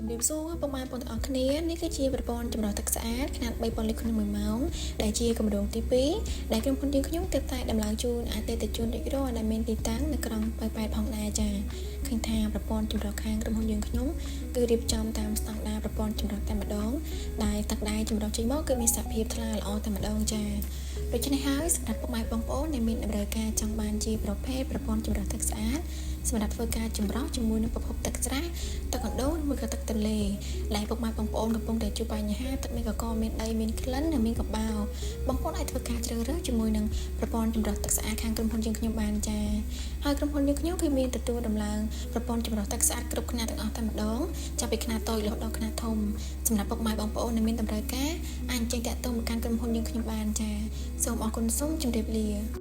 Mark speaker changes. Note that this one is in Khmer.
Speaker 1: ជំរាបសួរពុកម៉ែបងប្អូនទាំងអស់គ្នានេះគឺជាប្រព័ន្ធចម្រោះទឹកស្អាតខ្នាត3000លីត្រក្នុង1ម៉ោងដែលជាគម្រោងទី2ដែលក្រុមហ៊ុនយើងខ្ញុំទើបតែដំឡើងជូនអតិថិជនរួចរាល់ដែលមានទីតាំងនៅក្រុងប៉ោយប៉ែតផងដែរចា៎ឃើញថាប្រព័ន្ធចម្រោះខាងក្រុមហ៊ុនយើងខ្ញុំគឺរៀបចំតាមស្តង់ដារប្រព័ន្ធចម្រោះតែម្ដងដែលទឹកដែលចម្រោះចេញមកគឺមានសភាពថ្លាល្អតែម្ដងចា៎ដូច្នេះហើយសម្រាប់ពុកម៉ែបងប្អូនដែលមានតម្រូវការចង់បានជាប្រភេទប្រព័ន្ធចម្រោះទឹកស្អាតសម្រាប់ធ្វើការចម្រោះជាមួយនឹងប្រភពទឹកស្រះទឹកកណ្ដូលឬមួយក៏ទឹកទន្លេដែលពុកម៉ែបងប្អូនកំពុងតែជួបបញ្ហាទឹកមានកកមានដីមានក្លិននិងមានកំបោរបងប្អូនអាចធ្វើការជ្រើសរើសជាមួយនឹងប្រព័ន្ធចម្រោះទឹកស្អាតខាងក្រុមហ៊ុនយើងខ្ញុំបានចា៎ហើយក្រុមហ៊ុនយើងខ្ញុំគឺមានទទួលដំឡើងប្រព័ន្ធចម្រោះទឹកស្អាតគ្រប់ខ្នាតទាំងអស់តែម្ដងចាប់ពីខ្នាតតូចរហូតដល់ខ្នាតធំសម្រាប់ពុកម៉ែបងប្អូនដែលមានតម្រូវការអាចចេញតាក់ទងមកកាន់ក្រុមហ៊ុនយើងខ្ញុំបានចា៎សូមអរគុណសូមជម្រាបលា។